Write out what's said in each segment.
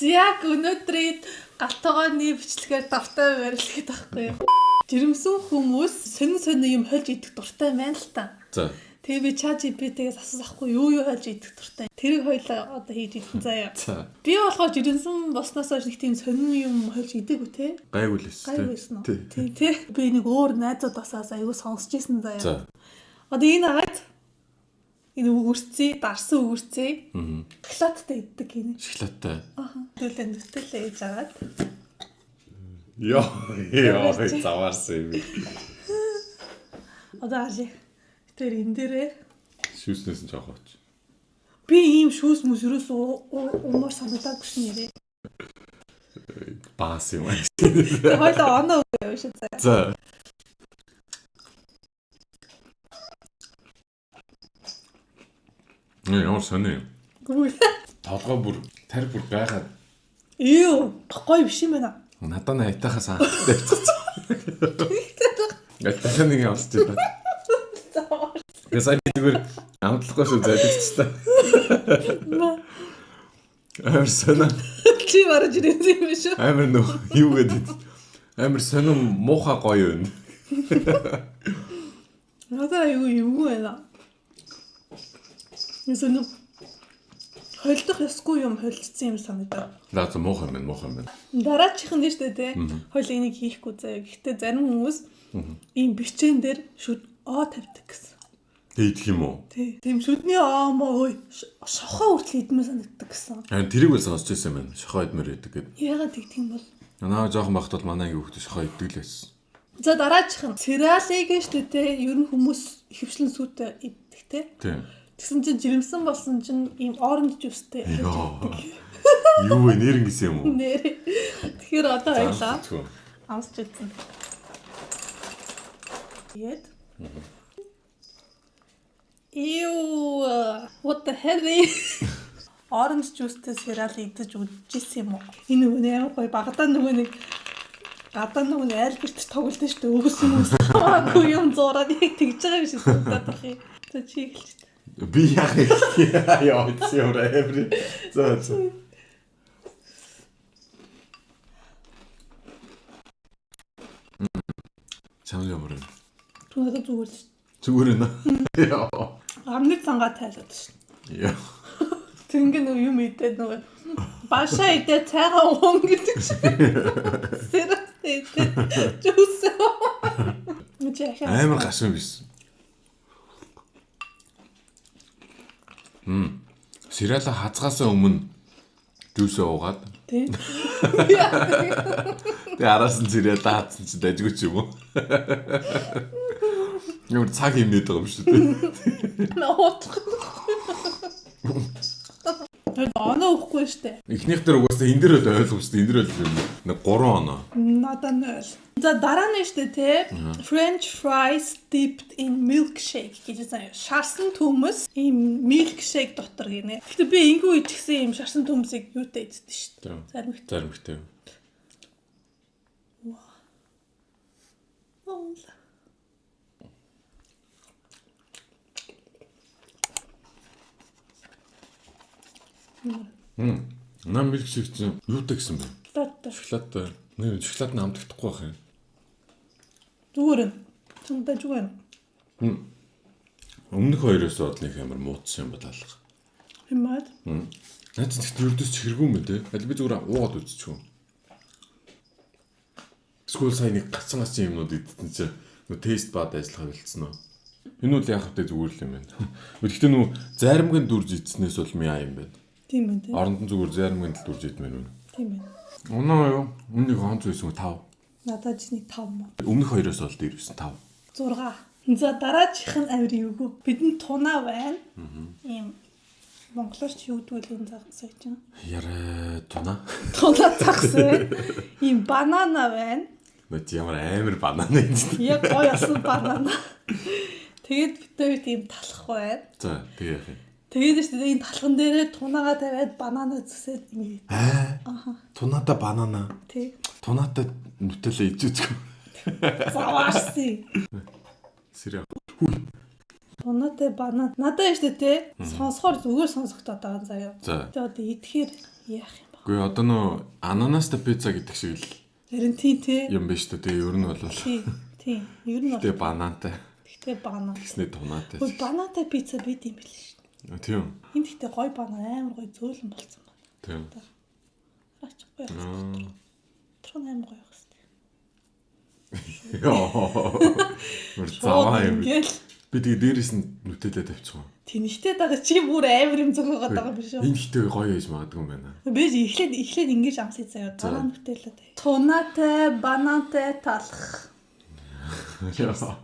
Яг өнөөдрийн гал тогооны бичлэгээр давтай байрлах гэдэг байхгүй юу? Жирэмсэн хүмүүс сонин сонин юм хольж идэх дуртай байна л та. За. Тэгээ би ChatGPT-гээс асуусан ахгүй юу, юу хольж идэх дуртай. Тэрийг хоёлаа одоо хийж идэн заяа. За. Би болохоор жирэмсэн болсноос хойш нэг тийм сонин юм хольж идээгүй те. Гайгүй л эс. Гайгүй байсан уу? Тий. Тий, тий. Би нэг өөр найзуудаасаас аягүй сонсч ирсэн заяа. За. Одоо энэ агаад энэ үгүрцээ, дарсан үгүрцээ. Аа. Шоколадтай иддэг гинэ. Шоколадтай. Аха. Төлөө нүтэлээ ээж агаад. Йоо, ёо, заваарсан юм. Одоо харъя. Тэр энэ дээрээ Шүүснээс нь жоох оч. би ийм шүүс мүс ерөөсөө умаар санагдаагүй шин нэрээ. Баас юм. Тэгээ хоёлаа оноо өгөө шүү заяа. За. Нэ ямар сони юм. Гүйл. Толгой бүр тарь бүр гайхаад Юу, гоё биш юм байна. надад нь айтайхаа санагддаг. Галтай нэг явуулчих та. Тэгээ сая би зүгээр амтлахгүй шүү залгичтай. Амар сонио. Чи бараж ирсэн юм биш үү? Амар нөх юу гэдэг. Амар сонио муухай гоё юм. Надад аюу юм байна. Юусэн холдох ёсгүй юм холдсон юм санагдав. Наа за муухай юм байна, муухай юм байна. Дараачих нь шүү дээ тий. Хойл энийг хийхгүй заяа. Гэхдээ зарим хүмүүс ийм бичэн дээр шүд оо тавьдаг гэсэн. Тэг идэх юм уу? Тий. Тийм шүдний оо моо ой шохоо хүртэл идмээр санагддаг гэсэн. Харин тэрийг бол сонсч байсан юм байна. Шохоо идмээр байдаг гэдэг. Яагаад тэгдэг юм бол? Наа жоохон байхад бол манай ангийн хүүхдээ шохоо иддэг л байсан. За дараачих нь сериалыг шүү дээ тий. Ер нь хүмүүс ихэвчлэн сүйтэй иддэг тий. Тийм. Тэгсэн чинь жирэмсэн болсон чинь ийм orange juice-тэй Йоо. Юу вэ? Нэр ингэсэн юм уу? нэр. Тэгэхээр одоо хоёлаа Зөв. амсч үзсэн. Тэгээд Ew, what the hell? Orange juice-тэй сериал идэж үзчихсэн юм уу? Энэ нөгөө нэг амар гоё багадаа нөгөө нэг гадаа нөгөө нэг айл гэрт тоглолт шүү дээ. Өгсөн хүмүүс хамаагүй юм зураад яг тэгж байгаа юм шиг санагдаад байх юм. За чи эхэлж. Би яах юм? Яа, юм амар. За за. Чам ямар юм? Түүнээ зүгээр л шүү. Зүгээр нэ. Яа. Амны цангаа тайлаад шүү. Яа. Тэнгэ нөгөө юм идээд нөгөө башаа идээд цайгаа уун гэдэг шиг. Сериалтай идээд juice. Чи яхаа Амар гашуун биш. Мм. Сериала хазгаасаа өмнө juice уугаад тий. тэгээ араас нь сериала хатсан чи дажгүй ч юм уу? Ямар цаг хэмнээд байгаа юм шүү дээ. Нууцх. Тэгээд оноо өгөхгүй штэ. Эхнийх дээр угаасаа энэ дэр бол ойлгомжтой, энэ дэр бол юм. Нэг 3 оноо. Надад 0. За дараа нь штэ те. French fries dipped in milkshake гэж байна. Шарсан төмөс ийм milkshake дотор гинэ. Гэхдээ би ингэв ичихсэн ийм шарсан төмсийг юутай иддэг штэ. Заримхтай. Заримхтай. Оол. Нам milkshake чинь юутай гэсэн бэ? Шоколадтай. Шоколадтай. Нэр шоколад нь амтагдахгүй байх юм. Зүгээр нь. Чамтай зүгээр нь. Өмнөх хоёроос бол нэг амар муудсан юм бол алга. Юм аа. Наад чинь тэгтээ ердөөс ч хэрэггүй юм байна те. Аль би зүгээр уугаад үзчихв. Эсвэл сая нэг гацсан гацсан юмнууд идсэн чинь нөө тест бад ажиллах болцсон уу? Энэ бол яах вэ зүгээр л юм байна. Гэхдээ нүү заримгын дүрж идснээс бол мяа юм байна. Тийм байна те. Оронд нь зүгээр заримгын л дүрж идмээр байна. Тийм байна. Оноо юу? Өмнөх онц байсан уу 5. Надад ч нэг 5 мó. Өмнөх хоёроос бол дээр байсан 5. 6. За дараачих нь авир эвгүй. Бидэнд тунаа байна. Ийм монголоор ч юу гэдэг вэ энэ загас чинь? Яриа тунаа. Тунаа загас байна. Ийм банана байна. Нөө чи ямар амар банана юм. Яг гоё асан банана. Тэгээд бид хоёрт ийм талах байна. За тэгээ яах юм? Тэгээд шүү дээ энэ талхан дээрээ тунаагаа тавиад банана зүсээд ингэ. Аа. Тунаатай банана. Тий. Тунаатай нүтэлээ иж үзэх. Заваарсан. Сэрэ. Хүй. Тунаатай банана. Надад шүү дээ тий. Сонсохоор зүгээр сонсогдоод байгаа юм заяа. За. Тэгээд одоо идэхээр яах юм бэ? Үгүй, одоо нөө ананастай пицца гэдэг шиг л Харин тийм, тий. юм байна шүү дээ. Тэгээ ер нь бол Тийм. Тийм. Ер нь бол тэгээ банантай. Гэхдээ банан. Тэгснээ тунаатай. Хөөе, банантай пицца байд юм бэл шүү дээ. Тийм. Энэ гэхдээ гой банан, амар гой зөөлөн болцсон байна. Тийм. Хараач, гоё байх. Дотор нь амар гоё байх хэвээр. Йоо. Мөр заваа юм. Ингээл Би тэгээ дээрээс нь Nutella тавьчих уу. тэнэгтэй байгаа чи бүр амар юм зөгөөгд байгаа биш үү? Энэ ихтэй гоё яж магадгүй юм байна. Би эхлээд эхлээд ингэж амсъя заяа. Дараа нь Nutella тавь. Тунатай, банантай талах. Яа.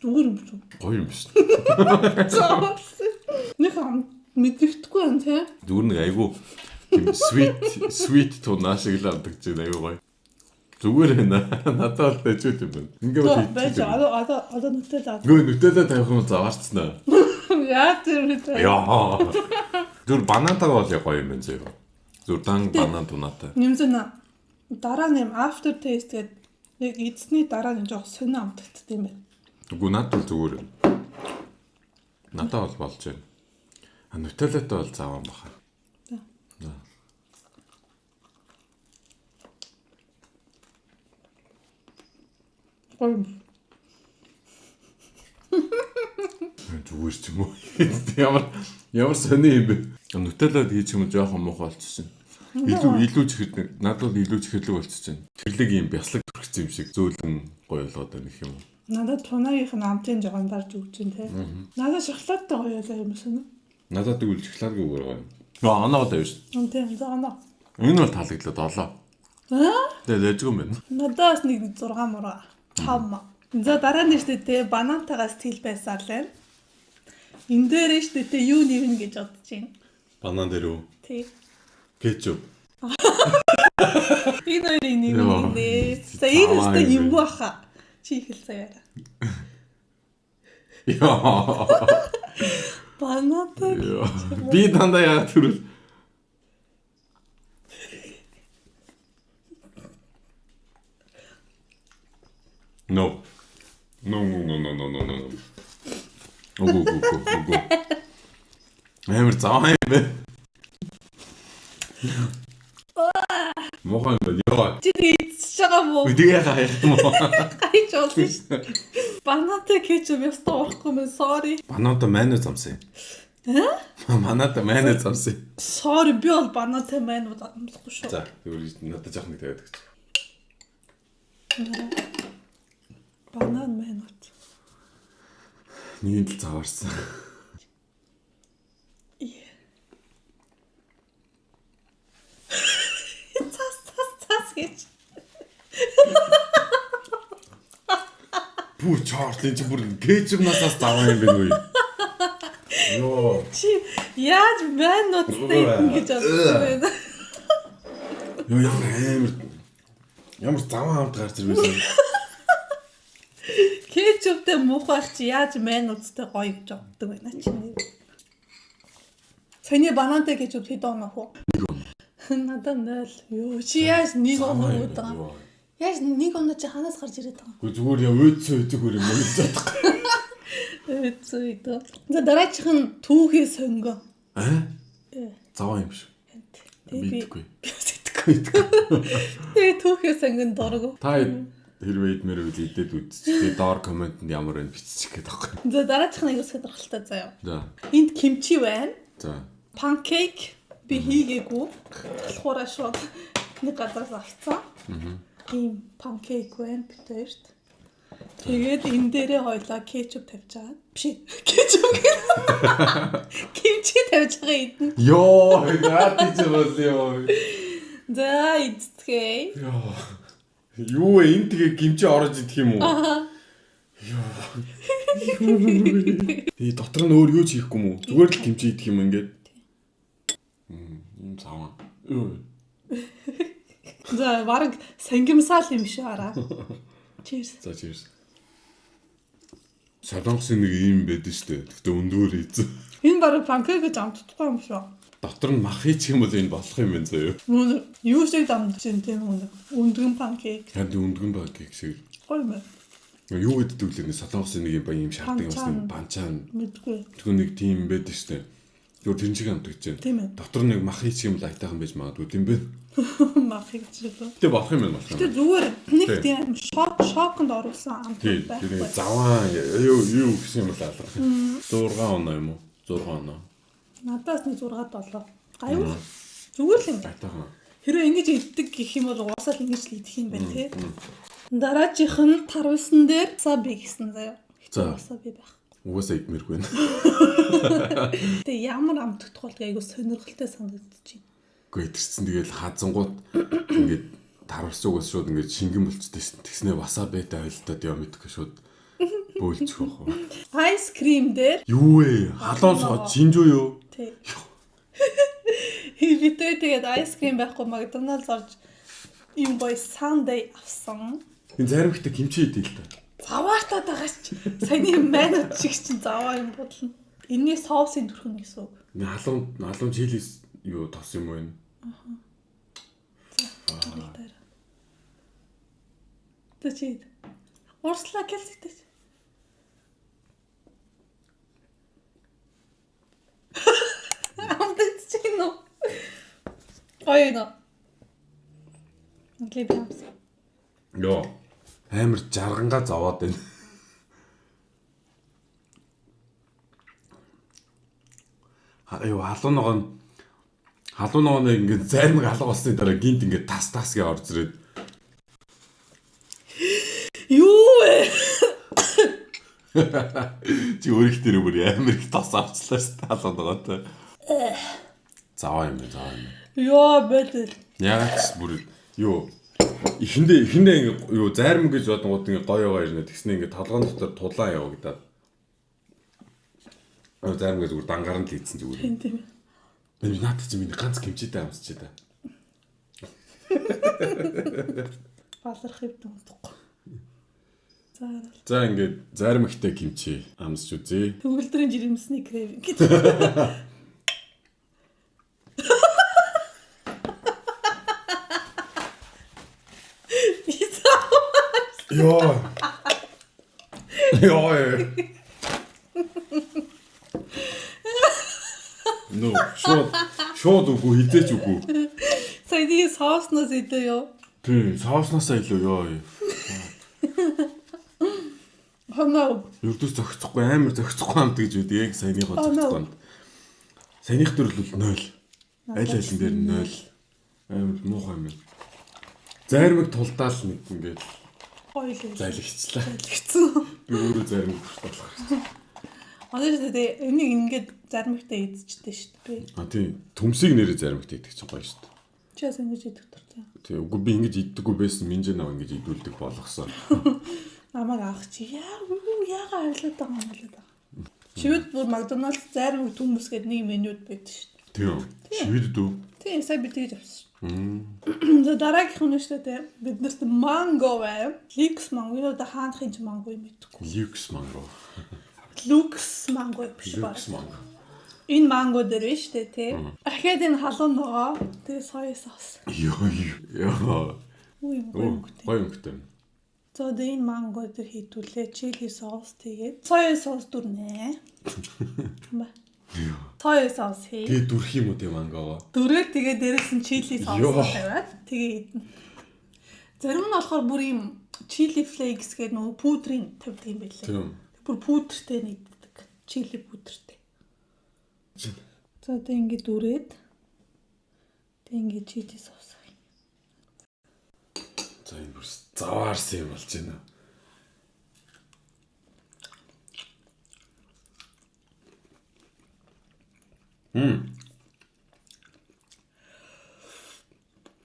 Зүгээр юм шүү. Гоё юм биш. Нэг ам мэдрэхгүй юм тий. Зүгээр нэг айгу тийм sweet sweet tuna шиг л амтагч байна, айгу гоё. Зүгээр байна. Надад бол дэжүүд юм байна. Ингээ бол Байж хийчих. одоо Nutella. Гөө, Nutella тавих юм заваарцнаа. Яа, тэр Nutella. Яа. Зүгээр банантайгаа бол яг гоё юм байна зөө. Зүгээр дан банан тунаатай. Нэмсэн дараа нь юм after taste гэдэг яг эзний дараа нь жоох сонио амтагдсан юм байна. Үгүй, надад бол зүгээр юм. Надад бол болж байна. А Nutella-тай бол заваан баха. За. За. Гоё юм. Зүгээр ч юм уу. Ямар ямар сони юм бэ? Nutella хийж юм жоохон муухай болчихсон. Илүү чихэрлэг. Надад бол илүү чихэрлэг болчихсон. Чихэрлэг юм бяцлаг түрхсэн юм шиг зөөлөн гоё болгоод байна гэх юм уу. Надад тунаагийнх нь амтын жоохон дарж өгч чинь те. Надад шоколадтай гоё байлаа юм сонио. Надад тэгвэл шоколадгүй гоё юм. Аа, оноо бол авш. Ам тийм, за оноо. Энэ бол таалагдлаа, 7. Аа? Тэгээ лэжгүй юм байна. Надаас нэг 6 мураа 5 ма. За, дараа нь штэ те, банантайгаа сэтгэл байсаар л байна. Энэ дээр штэ те, юу нэрнэ гэж бодож байна. Банан дээр үү? Тий. Кетчуп. Энэ хоёрыг нэмнэ Йоо. гинэ. За, энэ Заваа өстө юм бэ. юм баха. Чи ихэл заяараа. Яа. Банантай. Яа. Би дандаа яагаад төрөл. No. No, no, no, no, no, no, no. Үгүй, үгүй, үгүй, үгүй. Амар заваа юм бэ. Мохоо юм байна. Яа. Чи идчихэж байгаа мó? Тэгээ яхаа яах юм уу? Гайж болно шүү дээ. Банантай кетчуп ёстой уухгүй мэн, sorry. Бананта майонез амсан. Аа? Манайта майонез амсан. Sorry, би бол банантай майонез амсахгүй шүү. За, тэгвэл надад жоох нэг тавиад өгч. Банан майонез. Нэг л заваарсан. Цас цас цас гэж. Пүү, чорт, энэ чи бүр кетчупнасаас заваа юм байна уу? Йоо. Чи яаж майонезтай идэнэ гэж бодсон бэ? Йоо, ямар амар ямар заваа амт гарч ирсэн. Кетчуптэй муухай байх чи яаж майонезтай гоё гэж боддог байна чи нэр. Саяны банантай кетчуп хэд оноо хөө? Нэг он. Надад 0. Йоо, чи яаж нэг оноо өгöd байгаа? Йоо. Яаж нэг оноо чи ханаас гарч ирээд байгаа? Гэхдээ зүгээр яа өөдсөө өдөг юм гэж бодох. Эцүү идэ. За, дараачих нь түүхий сонгоо. Аа? Э. Заваа юм шиг. Тэгээ би Мэдгүй. би бас идэхгүй. Тэгээ түүхий сонгон дургу. Та хэрвээ идмээр үл идээд үзчих. Тэгээ доор комментэнд ямар байна биччих гээд байхгүй. За, дараачих нь аягүй сонирхолтой заяа. За. Энд кимчи байна. За. Pancake би хийгээгүй. Талхуураа шууд нэг газараас авцсан. Ийм pancake байна бит хоёрт. Тэгээд энэ дээрээ хоёлаа кетчуп тавьж байгаа. Биш, кетчуп гэх. Кимчи тавьж байгаа идэнэ. Йоо, яа тийч бол ёо. За, идцгээе. Йоо. Юу вэ? Энэ тэгээ гимчи орж идэх юм уу? Йоо. Тэгээ дотор нь өөр юу ч хийхгүй юм уу? Зүгээр л гимчи идэх юм ингээд. Юм заваа. Йоо. За, бараг сангимсаал юм шиг араа. Cheers. За, cheers. Солонгосын нэг юм байдаг штэ. Гэхдээ өндгөр хийсэн. Энэ бараг pancake гэж амтдаггүй юм шүү. Дотор нь мах хийчих юм бол энэ болох юм байна заяа. Нүн юу шиг амтж юм тийм үү? Өндгөн pancake. Харин өндгөн pancake шиг. Гоё юм байна. Юу гэдэг вэ? Солонгосын нэг юм ба юм шаарддаг юмсан банчан. Мэдгүй. Тэгвэл нэг тийм байдаг штэ. Зүгээр тэр шиг амтгаж байна. Тийм ээ. Дотор нэг мах хийчих юм л айтайхан байж магадгүй тийм бэ. Мах хийж лөө. Гэтэ болох юм байна болох юм. Гэтэ зүгээр нэг тийм шоконд оруулсан амт Тийм. байхгүй. Тэр заваан юу гэсэн юм л алга. 6 оноо юм уу? 6 оноо. Надаас нэг 6 7. Гайвал. Зүгээр л юм. Айтайхан. Хэрвээ ингэж иддэг гэх юм бол угаасаа л ингэж л идэх юм байна тий. Дараачих нь таруулсан дээр васаби гэсэн заяа. За. Васаби байх. Угаасаа идмээргүй байна. Тэгээ ямар амт өгөх бол айгу сонирхолтой санагдчихэв. Үгүй тэр чинь тэгэл хазангууд ингээд таруулсан угаас шууд ингээд шингэн болчтой шин. Тэгснэ васабитай ойлтоод яа мэдгүй шууд бөөлчих واخ. Ice cream дээр Юу вэ? Халуун соо жинжүү юу? тий. Бид тэгээд ice cream байхгүй McDonald's орж юм гоё sundae авсан. Энэ зарим ихтэй кимчи идэв л та. Заваартаад байгаа ч саяны манууд шиг чинь заваа юм бодлоо. Энийний соусын түрхэн гэсэн үг. Энэ халуун чилис юу тос юм уу энэ? За. Тэ чи. Урслаа кэлсэгтэй. Амтд чи нөө. Гоё нөө. Инглээ би амсан. Йоо. Амар жаргангаа зовоод байна. Юу халуун ногоо халуун ногооны ингээд зарим алга болсны дараа гинт ингээд тас тас гэж орж ирээд Юу вэ? чи өөрийнх дээр бүр амар их тас авчлаа шүү дээ халуун ногоотой. Заваа юм байна, заваа юм. Йоо бэлэл. Яагаад ч бүр юу эхэндээ ингээд юу зарим гэж бодонгууд ингээд гоё гоё ирнэ тэгснэ ингээд толгоон дотор тулаан явагдаад. Зарим гэж зүгээр дангаар нь л ийдсэн зүгээр. Тийм тийм. Би наадах чинь миний ганц кимчитэй амсчээ та. Баларх юм дутахгүй. За. За ингээд зарим ихтэй кимчи амсч үзье. Төгөлдрийн жирэмсний craving гэдэг. Йоо. Йоо. Нөө шууд үгүй хизээч үгүй. Саяны соусноос илүү юу? Тийм, соусноосаа илүү ёо. Хоноо. Ердөөс зохицохгүй амар зохицохгүй амт гэж үү яг саяныхоо зохицохгүй амт. Саяных дээр бол 0. Аль алин дээр 0. Амар муухай юм. Заримыг тулдаал нэг ингээд Гоё л. Залгичлаа. Залгицсан. Би өөрөө заримыг болох хэрэгтэй. Одоо ч тэгээ энийг ингээд заримгтай идчихтэй шүү дээ. А тийм, төмсийг нэрээ заримгтай идэх чинь гоё шүү дээ. Чи бас ингэж идэх дуртай. Тийм, үгүй би ингэж иддэггүй байсан, минжээ нав ингэж идүүлдэг болгосон. Намайг авах чи яа юу яагаа авлаад байгаа юм болоод байгаа. Шивэд бүр McDonald's заримг төмөс гэдэг нэг менюд байдаг шүү дээ. Тийм. Шивэд үү? Тийм, сая би тэгж авсан шүү. За дараагийнх нь шүү дээ. Бид нарт манго бай. Люкс манго. Энэ одоо хаанахын ч манго юм мэдэхгүй. Люкс манго. Люкс манго биш ба. Люкс манго. Энэ манго дээр биш үү тий. Ахиад энэ халуун ногоо. Тэгээ соя соус. Йоо ёо. Үгүй юм гоё өнгөтэй. Гоё өнгөтэй. За одоо энэ манго дээр хийдүүлээ. Чили соус тэгээд соя соус дүрнэ. Ба. Соя соус хий. Тэгээ дүрх юм уу тийм мангогоо? Дүрээ тэгээ дээрээс нь чили соус тавиад тэгээ идэнэ. Зарим нь болохоор бүр юм чили flakes гэдэг нөгөө пудрын тавьдаг юм байлээ. Тийм. Бүр пудртэй нэгддэг. Чили пудртэй. За одоо ингэ дүрээд тэг ингэ чили соус. За энэ бүр заваарсан юм болж байна.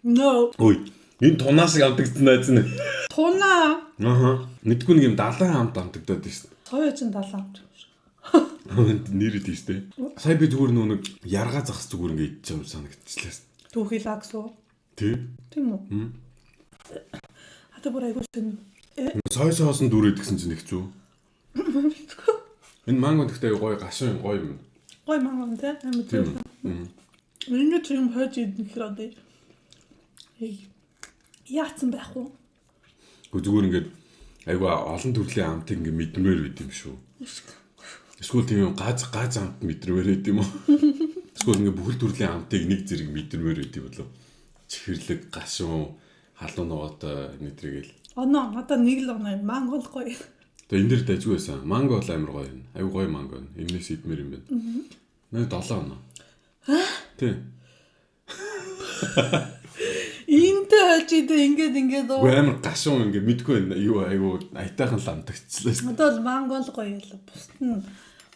No. Ой, энэ тунаа шиг амтагдсан найз нь. Тунаа. Аха. Мэдгүй нэг юм далайн амт амтагдаад байна шүү дээ. Соёо чинь далайн амт юм шиг. Нэр идэв шүү дээ. Сая би зүгээр нөө нэг ярга загас зүгээр ингэ идчих юм санагдчихлаа. Түүхий лагс уу? Тий. Тийм үү? Хата бүр айгуу сонь. Сой соусын дүрээд гэсэн чинь их зүү. Энэ манго гэхдээ гоё гашуун гоё юм. Гоё манго тий. Амар Тийм. зөв. Миний ч юм хойж идэх хэрэг одоо яатсан байх уу? Гэхдээ зүгээр ингээд Айгу олон төрлийн амтыг ингээ мэдмээр байд юм шүү. Эсвэл тийм юм газ газ амт мэдрэмээр байд юм уу? Эсвэл ингээ бүхэл төрлийн амтыг нэг зэрэг мэдрэмээр байд юм болов. Чихэрлэг, гашуун, халуун ногоотой нэтрэгэл. Оноо надад нэг л оноо юм. Манго л гоё. Тэгээ энэ дэр дажгүй байсан. Манго бол амар гоё юм. Айгу гоё манго байна. Энэс идмээр юм байна. Нэ 7 оноо. Тий. Иймтэй хольж идэ ингээд ингээд уу. Үгүй амар гашуун ингээ мэдгүй байна. Юу айгу аятайхан л амтагчлаа. Надад бол манго л гоё юм. Бусд нь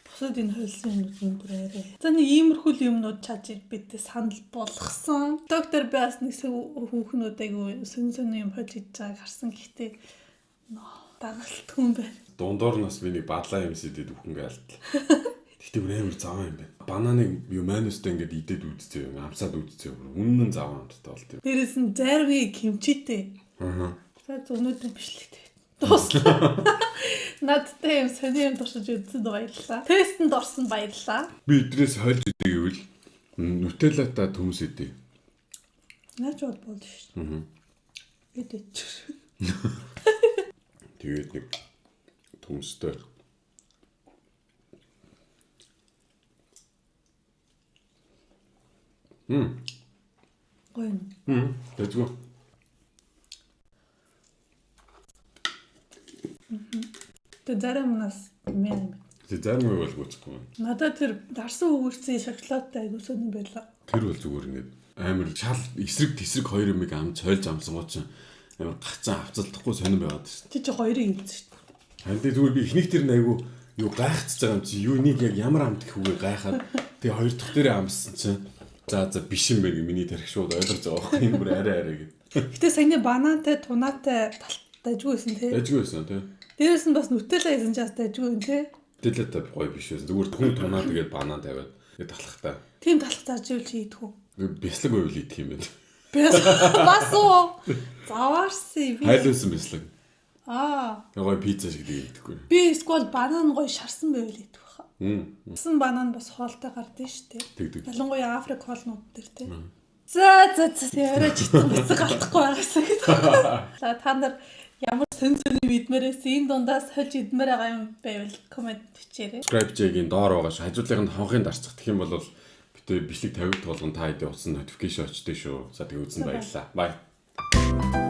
бусад энэ холсон юмнууд нь бүр арай. За нэг иймэрхүү л юмнууд чаж бид санал болгосон. Доктор би бас нэг хүүхнүүд айгу сөн сөн юм хольж идэж байгааг харсан. Гэхдээ дагалдгүй юм байна. Дундуур нас би нэг бадлаа юм сидэд үхэнгээ алдлаа. Гэхдээ бүр амар заваа юм байна. Бананыг юу майонезтэй ингээд идэд үзцээ юм, амсаад үзцээ. Үнэн нь заваа амттай болт юм. Дээрээс нь зарвыг хэмчээтэй. Аа. За өнөөдөр бичлэгтэй. Дууслаа. Надтай юм сони юм туршиж үзсэнд баярлалаа. Тестэнд орсон баярлалаа. Би эдрээс хольж идэ гэвэл нутеллатай төмс идэ. Наач бол болно шүү. Аа. Идэж. Тэгээд нэг төмстэй. Гоё юм. Тэжгүй. Тэгээ зарим нас мэн. Тэг зарим үе бол гүцэхгүй юм. Надад тэр дарсан өгөрцийн шоколадтай айгуу сонирн байлаа. Тэр бол зүгээр ингээд амар шал эсрэг тесрэг хоёр юмыг амж хольж амсангууд чинь амар гацсан авцалдахгүй сонирн байгаад шүү. Чи чи хоёрыг илсэн шүү дээ. Харин тэг зүгээр би эхнийх тэр нь айгу юу гайхацж байгаа юм чи юу нэг яг ямар амт гэх үгээ гайхаад тэг хоёр дахь дээрээ амссан чинь за за биш юм байна гэ миний тарих шууд ойлгож байгаа байхгүй энэ бүр арай арай гэд. Гэтэ саяны банантай тунаатай талт дажгүй байсан тий. Дажгүй байсан тий. Дээрээс нь бас нутелла хийсэн ч бас дажгүй юм тий. Нутеллатай гоё биш байсан. Зүгээр түн тунаа тэгээд банан тавиад тэгээд талхтай. Тийм талх зарж ивэл чи идэх үү? Бяцлаг байвал идэх юм байна. Бас уу. Заваарсан би. Хайлуулсан бяцлаг. Аа. Гоё пицца шиг тэгээд идэхгүй. Би эсвэл банан гоё шарсан байвал идэх байхаа. Шарсан банан бас хоолтой гардыг шүү дээ. Тэгдэг. Ялангуяа Африк хоолнууд дээр тий. За за за яриа читэн бяцэг алдахгүй байгаасаа гэдэг. За та нар ямар сөн сөн юм идмээрээс энэ дундаас хольж идмээр байгаа юм байвал комент бичээрэй. Subscribe чигийн доор байгаа шүү. Хажуудлынх нь хонхын дарчих. Тэгэх юм бол битээ бичлэг тавигд болгон та хэдийн утсан notification очтой шүү. За тэгээ үзэн баярлалаа. Bye.